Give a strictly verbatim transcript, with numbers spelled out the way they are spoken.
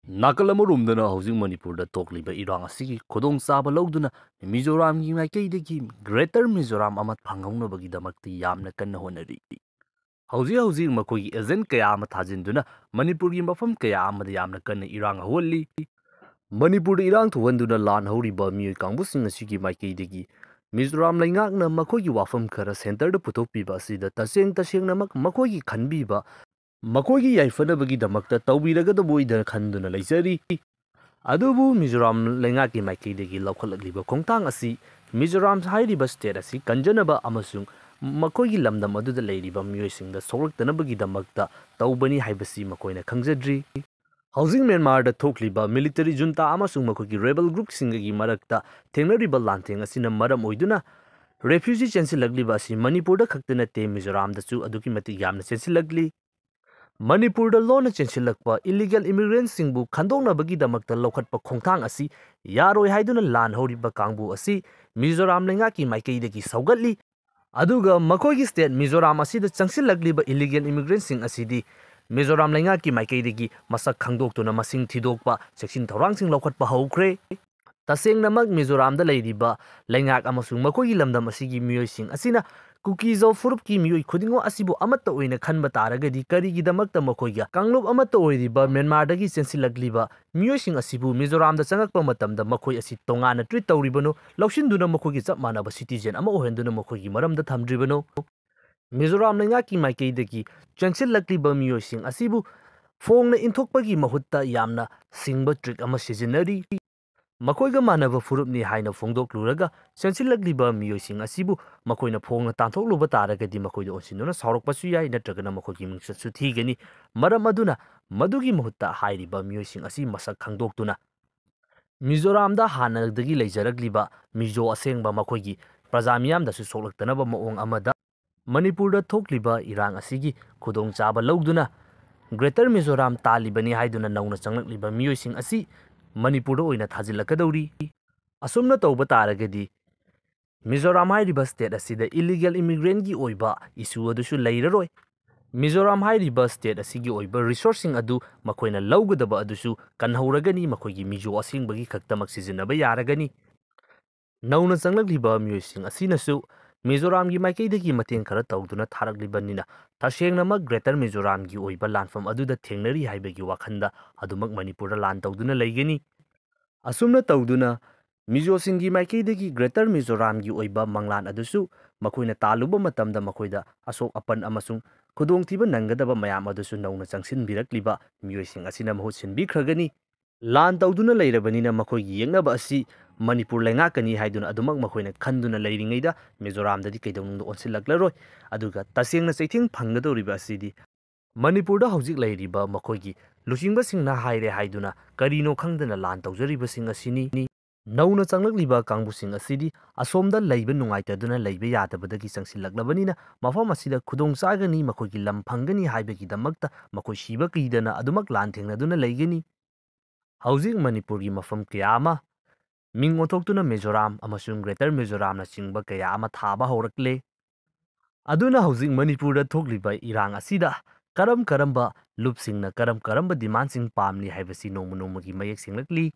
ꯅꯥꯀꯜ ꯑꯃꯔꯣꯝꯗꯅ ꯍꯧꯖꯤꯛ ꯃꯅꯤꯄꯨꯔꯗ ꯊꯣꯛꯂꯤꯕ ꯏꯔꯥꯡ ꯑꯁꯤꯒꯤ ꯈꯨꯗꯣꯡꯆꯥꯕ ꯂꯧꯗꯨꯅ ꯃꯤꯖꯣꯔꯥꯝꯒꯤ ꯃꯥꯏꯀꯩꯗꯒꯤ Greater Mizoram ꯑꯃ ꯐꯪꯍꯧꯅꯕꯒꯤꯗꯃꯛꯇ ꯌꯥꯝꯅ ꯀꯟꯅ ꯍꯣꯠꯅꯔꯤ꯫ ꯍꯧꯖꯤꯛ ꯍꯧꯖꯤꯛ ꯃꯈꯣꯏꯒꯤ agent ꯀꯌꯥ ꯑꯃ ꯊꯥꯖꯤꯟꯗꯨꯅ ꯃꯅꯤꯄꯨꯔꯒꯤ ꯃꯐꯝ ꯀꯌꯥ ꯑꯃꯗ ꯌꯥꯝꯅ ꯀꯟꯅ ꯏꯔꯥꯡ ꯍꯧꯍꯜꯂꯤ꯫ ꯃꯅꯤꯄꯨꯔꯗ ꯏꯔꯥꯡ ꯊꯣꯛꯍꯟꯗꯨꯅ ꯂꯥꯟ ꯍꯧꯔꯤꯕ ꯃꯤꯑꯣꯏ ꯀꯥꯡꯕꯨꯁꯤꯡ ꯑꯁꯤꯒꯤ ꯃꯥꯏꯀꯩꯗꯒꯤ ꯃꯤꯖꯣꯔꯥꯝ ꯂꯩꯉꯥꯛꯅ ꯃꯈꯣꯏꯒꯤ ꯋꯥꯐꯝ ꯈꯔ centreꯗ ꯄꯨꯊꯣꯛꯄꯤꯕ ꯑꯁꯤꯗ ꯇꯁꯦꯡ ꯇꯁꯦꯡꯅꯃꯛ ꯃꯈꯣꯏꯒꯤ ꯈꯟꯕꯤꯕ, ꯃꯈꯣꯏꯒꯤ ꯌꯥꯏꯐꯅꯕꯒꯤꯗꯃꯛꯇ ꯇꯧꯕꯤꯔꯒꯗꯕ ꯑꯣꯏꯗꯅ ꯈꯟꯗꯨꯅ ꯂꯩꯖꯔꯤ꯫ ꯑꯗꯨꯕꯨ ꯃꯤꯖꯣꯔꯥꯝ ꯂꯩꯉꯥꯛꯀꯤ ꯃꯥꯏꯀꯩꯗꯒꯤ ꯂꯧꯈꯠꯂꯛꯂꯤꯕ ꯈꯣꯡꯊꯥꯡ ꯑꯁꯤ ꯃꯤꯖꯣꯔꯥꯝ ꯍꯥꯏꯔꯤꯕ state ꯑꯁꯤ ꯀꯟꯖꯅꯕ ꯑꯃꯁꯨꯡ ꯃꯈꯣꯏꯒꯤ ꯂꯝꯗꯝ ꯑꯗꯨꯗ ꯂꯩꯔꯤꯕ ꯃꯤꯑꯣꯏꯁꯤꯡꯗ ꯁꯣꯛꯂꯛꯇꯅꯕꯒꯤꯗꯃꯛꯇ ꯇꯧꯕꯅꯤ ꯍꯥꯏꯕꯁꯤ ꯃꯈꯣꯏꯅ ꯈꯪꯖꯗ꯭ꯔꯤ꯫ ꯍꯧꯖꯤꯛ ꯃ꯭ꯌꯥꯟꯃꯥꯔꯗ ꯊꯣꯛꯂꯤꯕ military junta ꯑꯃꯁꯨꯡ ꯃꯈꯣꯏꯒꯤ rebel groupꯁꯤꯡꯒꯒꯤ ꯃꯔꯛꯇ ꯊꯦꯡꯅꯔꯤꯕ ꯂꯥꯟꯊꯦꯡ ꯑꯁꯤꯅ ꯃꯔꯝ ꯑꯣꯏꯗꯨꯅ refugee ꯆꯦꯟꯁꯤꯜꯂꯛꯂꯤꯕ ꯑꯁꯤ ꯃꯅꯤꯄꯨꯔꯗ ꯈꯛꯇ ꯅꯠꯇꯦ, ꯃꯤꯖꯣꯔꯥꯝꯗꯁꯨ ꯑꯗꯨꯛꯀꯤ ꯃꯇꯤꯛ ꯌꯥꯝꯅ ꯆꯦꯟꯁꯤꯜꯂꯛꯂꯤ꯫ ꯃꯅꯤꯄꯨꯔꯗ ꯂꯣꯟꯅ ꯆꯦꯟꯁꯤꯜꯂꯛꯄ illegal immigrantꯁꯤꯡꯕꯨ ꯈꯟꯗꯣꯛꯅꯕꯒꯤꯗꯃꯛꯇ ꯂꯧꯈꯠꯄ ꯈꯣꯡꯊꯥꯡ ꯑꯁꯤ ꯌꯥꯔꯣꯏ ꯍꯥꯏꯗꯨꯅ ꯂꯥꯟ ꯍꯧꯔꯤꯕ ꯀꯥꯡꯕꯨ ꯑꯁꯤ ꯃꯤꯖꯣꯔꯥꯝ ꯂꯩꯉꯥꯛꯀꯤ ꯃꯥꯏꯀꯩꯗꯒꯤ ꯁꯧꯒꯠꯂꯤ꯫ ꯑꯗꯨꯒ ꯃꯈꯣꯏꯒꯤ state ꯃꯤꯖꯣꯔꯥꯝ ꯑꯁꯤꯗ ꯆꯪꯁꯤꯜꯂꯛꯂꯤꯕ illegal immigrantꯁꯤꯡ ꯑꯁꯤꯗꯤ ꯃꯤꯖꯣꯔꯥꯝ ꯂꯩꯉꯥꯛꯀꯤ ꯃꯥꯏꯀꯩꯗꯒꯤ ꯃꯁꯛ ꯈꯪꯗꯣꯛꯇꯨꯅ ꯃꯁꯤꯡ ꯊꯤꯗꯣꯛꯄ, ꯆꯦꯛꯁꯤꯟ ꯊꯧꯔꯥꯡꯁꯤꯡ ꯂꯧꯈꯠꯄ ꯍꯧꯈ꯭ꯔꯦ꯫ ꯇꯁꯦꯡꯅꯃꯛ ꯃꯤꯖꯣꯔꯥꯝꯗ ꯂꯩꯔꯤꯕ ꯂꯩꯉꯥꯛ ꯑꯃꯁꯨꯡ ꯃꯈꯣꯏꯒꯤ ꯂꯝꯗꯝ ꯑꯁꯤꯒꯤ ꯃꯤꯑꯣꯏꯁꯤꯡ ꯑꯁꯤꯅ ꯀꯨꯀꯤ-ꯖꯣ ꯐꯨꯔꯨꯞꯀꯤ ꯃꯤꯑꯣꯏ ꯈꯨꯗꯤꯡꯃꯛ ꯑꯁꯤꯕꯨ ꯑꯃꯠꯇ ꯑꯣꯏꯅ ꯈꯟꯕ ꯇꯥꯔꯒꯗꯤ, ꯀꯔꯤꯒꯤꯗꯃꯛꯇ ꯃꯈꯣꯏꯒ ꯀꯥꯡꯂꯨꯞ ꯑꯃꯠꯇ ꯑꯣꯏꯔꯤꯕ ꯃ꯭ꯌꯥꯟꯃꯥꯔꯗꯒꯤ ꯆꯦꯟꯁꯤꯜꯂꯛꯂꯤꯕ ꯃꯤꯑꯣꯏꯁꯤꯡ ꯑꯁꯤꯕꯨ ꯃꯤꯖꯣꯔꯥꯝꯗ ꯆꯪꯂꯛꯄ ꯃꯇꯝꯗ ꯃꯈꯣꯏ ꯑꯁꯤ ꯇꯣꯉꯥꯟꯅ treat ꯇꯧꯔꯤꯕꯅꯣ, ꯂꯧꯁꯤꯟꯗꯨꯅ ꯃꯈꯣꯏꯒꯤ ꯆꯞ ꯃꯥꯟꯅꯕ citizen ꯑꯃ ꯑꯣꯏꯍꯟꯗꯨꯅ ꯃꯈꯣꯏꯒꯤ ꯃꯔꯝꯗ ꯊꯝꯗ꯭ꯔꯤꯕꯅꯣ? ꯃꯤꯖꯣꯔꯥꯝ ꯂꯩꯉꯥꯛꯀꯤ ꯃꯥꯏꯀꯩꯗꯒꯤ ꯆꯦꯟꯁꯤꯜꯂꯛꯂꯤꯕ ꯃꯤꯑꯣꯏꯁꯤꯡ ꯑꯁꯤꯕꯨ ꯐꯣꯡꯅ ꯏꯟꯊꯣꯛꯄꯒꯤ ꯃꯍꯨꯠꯇ ꯌꯥꯝꯅ ꯁꯤꯡꯕ trick ꯑꯃ ꯁꯤꯖꯤꯟꯅꯔꯤ꯫ ꯃꯈꯣꯏꯒ ꯃꯥꯟꯅꯕ ꯐꯨꯔꯨꯞꯅꯤ ꯍꯥꯏꯅ ꯐꯣꯡꯗꯣꯛꯂꯨꯔꯒ ꯆꯦꯟꯁꯤꯜꯂꯛꯂꯤꯕ ꯃꯤꯑꯣꯏꯁꯤꯡ ꯑꯁꯤꯕꯨ ꯃꯈꯣꯏꯅ ꯐꯣꯡꯅ ꯇꯥꯟꯊꯣꯛꯂꯨꯕ ꯇꯥꯔꯒꯗꯤ ꯃꯈꯣꯏꯗ ꯑꯣꯟꯁꯤꯟꯗꯨꯅ ꯁꯥꯎꯔꯛꯄꯁꯨ ꯌꯥꯏ, ꯅꯠꯇ꯭ꯔꯒꯅ ꯃꯈꯣꯏꯒꯤ ꯃꯤꯡꯆꯠꯁꯨ ꯊꯤꯒꯅꯤ꯫ ꯃꯔꯝ ꯑꯗꯨꯅ ꯃꯗꯨꯒꯤ ꯃꯍꯨꯠꯇ ꯍꯥꯏꯔꯤꯕ ꯃꯤꯑꯣꯏꯁꯤꯡ ꯑꯁꯤ ꯃꯁꯛ ꯈꯪꯗꯣꯛꯇꯨꯅ ꯃꯤꯖꯣꯔꯥꯝꯗ ꯍꯥꯟꯅꯗꯒꯤ ꯂꯩꯖꯔꯛꯂꯤꯕ ꯃꯤꯖꯣ ꯑꯁꯦꯡꯕ ꯃꯈꯣꯏꯒꯤ ꯄ꯭ꯔꯖꯥ ꯃꯤꯌꯥꯝꯗꯁꯨ ꯁꯣꯛꯂꯛꯇꯅꯕ ꯃꯑꯣꯡ ꯑꯃꯗ ꯃꯅꯤꯄꯨꯔꯗ ꯊꯣꯛꯂꯤꯕ ꯏꯔꯥꯡ ꯑꯁꯤꯒꯤ ꯈꯨꯗꯣꯡꯆꯥꯕ ꯂꯧꯗꯨꯅ Greater Mizoram ꯇꯥꯜꯂꯤꯕꯅꯤ ꯍꯥꯏꯗꯨꯅ ꯅꯧꯅ ꯆꯪꯂꯛꯂꯤꯕ ꯃꯤꯑꯣꯏꯁꯤꯡ ꯑꯁꯤ ꯃꯅꯤꯄꯨꯔꯗ ꯑꯣꯏꯅ ꯊꯥꯖꯤꯜꯂꯛꯀꯗꯧꯔꯤ꯫ ꯑꯁꯨꯝꯅ ꯇꯧꯕ ꯇꯥꯔꯒꯗꯤ ꯃꯤꯖꯣꯔꯥꯝ ꯍꯥꯏꯔꯤꯕ state ꯑꯁꯤꯗ illegal immigrantꯀꯤ ꯑꯣꯏꯕ issue ꯑꯗꯨꯁꯨ ꯂꯩꯔꯔꯣꯏ꯫ ꯃꯤꯖꯣꯔꯥꯝ ꯍꯥꯏꯔꯤꯕ state ꯑꯁꯤꯒꯤ ꯑꯣꯏꯕ resourceꯁꯤꯡ ꯑꯗꯨ ꯃꯈꯣꯏꯅ ꯂꯧꯒꯗꯕ ꯑꯗꯨꯁꯨ ꯀꯟꯍꯧꯔꯒꯅꯤ, ꯃꯈꯣꯏꯒꯤ ꯃꯤꯖꯣ ꯑꯁꯦꯡꯕꯒꯤ ꯈꯛꯇꯃꯛ ꯁꯤꯖꯤꯟꯅꯕ ꯌꯥꯔꯒꯅꯤ꯫ ꯅꯧꯅ ꯆꯪꯂꯛꯂꯤꯕ ꯃꯤꯑꯣꯏꯁꯤꯡ ꯑꯁꯤꯅꯁꯨ ꯃꯤꯖꯣꯔꯥꯝꯒꯤ ꯃꯥꯏꯀꯩꯗꯒꯤ ꯃꯇꯦꯡ ꯈꯔ ꯇꯧꯗꯨꯅ ꯊꯥꯔꯛꯂꯤꯕꯅꯤꯅ, ꯇꯁꯦꯡꯅꯃꯛ Greater ꯃꯤꯖꯣꯔꯥꯝꯒꯤ ꯑꯣꯏꯕ ꯂꯥꯟꯐꯝ ꯑꯗꯨꯗ ꯊꯦꯡꯅꯔꯤ ꯍꯥꯏꯕꯒꯤ ꯋꯥꯈꯜꯗ ꯑꯗꯨꯃꯛ ꯃꯅꯤꯄꯨꯔꯗ ꯂꯥꯟ ꯇꯧꯗꯨꯅ ꯂꯩꯒꯅꯤ꯫ ꯑꯁꯨꯝꯅ ꯇꯧꯗꯨꯅ ꯃꯤꯖꯣꯁꯤꯡꯒꯤ ꯃꯥꯏꯀꯩꯗꯒꯤ Greater ꯃꯤꯖꯣꯔꯥꯝꯒꯤ ꯑꯣꯏꯕ ꯃꯪꯂꯥꯟ ꯑꯗꯨꯁꯨ ꯃꯈꯣꯏꯅ ꯇꯥꯜꯂꯨꯕ ꯃꯇꯝꯗ ꯃꯈꯣꯏꯗ ꯑꯁꯣꯛ ꯑꯄꯟ ꯑꯃꯁꯨꯡ ꯈꯨꯗꯣꯡꯊꯤꯕ ꯅꯪꯒꯗꯕ ꯃꯌꯥꯝ ꯑꯗꯨꯁꯨ ꯅꯧꯅ ꯆꯪꯁꯤꯟꯕꯤꯔꯛꯂꯤꯕ ꯃꯤꯑꯣꯏꯁꯤꯡ ꯑꯁꯤꯅ ꯃꯍꯨꯠ ꯁꯤꯟꯕꯤꯈ꯭ꯔꯒꯅꯤ꯫ ꯂꯥꯟ ꯇꯧꯗꯨꯅ ꯂꯩꯔꯕꯅꯤꯅ ꯃꯈꯣꯏꯒꯤ ꯌꯦꯛꯅꯕ ꯑꯁꯤ ꯃꯅꯤꯄꯨꯔ ꯂꯩꯉꯥꯛꯀꯅꯤ ꯍꯥꯏꯗꯨꯅ ꯑꯗꯨꯃꯛ ꯃꯈꯣꯏꯅ ꯈꯟꯗꯨꯅ ꯂꯩꯔꯤꯉꯩꯗ ꯃꯤꯖꯣꯔꯥꯝꯗꯗꯤ ꯀꯩꯗꯧꯅꯨꯡꯗ ꯑꯣꯟꯁꯤꯜꯂꯛꯂꯔꯣꯏ꯫ ꯑꯗꯨꯒ ꯇꯁꯦꯡꯅ ꯆꯩꯊꯦꯡ ꯐꯪꯒꯗꯧꯔꯤꯕ ꯑꯁꯤꯗꯤ ꯃꯅꯤꯄꯨꯔꯗ ꯍꯧꯖꯤꯛ ꯂꯩꯔꯤꯕ ꯃꯈꯣꯏꯒꯤ ꯂꯨꯆꯤꯡꯕꯁꯤꯡꯅ ꯍꯥꯏꯔꯦ ꯍꯥꯏꯗꯨꯅ ꯀꯔꯤꯅꯣ ꯈꯪꯗꯅ ꯂꯥꯟ ꯇꯧꯖꯔꯤꯕꯁꯤꯡ ꯑꯁꯤꯅꯤ꯫ ꯅꯧꯅ ꯆꯪꯂꯛꯂꯤꯕ ꯀꯥꯡꯕꯨꯁꯤꯡ ꯑꯁꯤꯗꯤ ꯑꯁꯣꯝꯗ ꯂꯩꯕ ꯅꯨꯡꯉꯥꯏꯇꯗꯨꯅ ꯂꯩꯕ ꯌꯥꯗꯕꯗꯒꯤ ꯆꯪꯁꯤꯜꯂꯛꯂꯕꯅꯤꯅ ꯃꯐꯝ ꯑꯁꯤꯗ ꯈꯨꯗꯣꯡ ꯆꯥꯒꯅꯤ, ꯃꯈꯣꯏꯒꯤ ꯂꯝ ꯐꯪꯒꯅꯤ ꯍꯥꯏꯕꯒꯤꯗꯃꯛꯇ ꯃꯈꯣꯏ ꯁꯤꯕ ꯀꯤꯗꯅ ꯑꯗꯨꯃꯛ ꯂꯥꯟ ꯊꯦꯡꯅꯗꯨꯅ ꯂꯩꯒꯅꯤ꯫ ꯍꯧꯖꯤꯛ ꯃꯅꯤꯄꯨꯔꯒꯤ ꯃꯐꯝ ꯀꯌꯥ ꯑꯃ ꯃꯤꯡ ꯑꯣꯟꯊꯣꯛꯇꯨꯅ ꯃꯤꯖꯣꯔꯥꯝ ꯑꯃꯁꯨꯡ Greater ꯃꯤꯖꯣꯔꯥꯝꯅꯆꯤꯡꯕ ꯀꯌꯥ ꯑꯃ ꯊꯥꯕ ꯍꯧꯔꯛꯂꯦ꯫ ꯑꯗꯨꯅ ꯍꯧꯖꯤꯛ ꯃꯅꯤꯄꯨꯔꯗ ꯊꯣꯛꯂꯤꯕ ꯏꯔꯥꯡ ꯑꯁꯤꯗ ꯀꯔꯝ ꯀꯔꯝꯕ ꯂꯨꯞꯁꯤꯡꯅ ꯀꯔꯝ ꯀꯔꯝꯕ demandꯁꯤꯡ ꯄꯥꯝꯂꯤ ꯍꯥꯏꯕꯁꯤ ꯅꯣꯡꯃ ꯅꯣꯡꯃꯒꯤ ꯃꯌꯦꯛ ꯁꯦꯡꯂꯛꯂꯤ꯫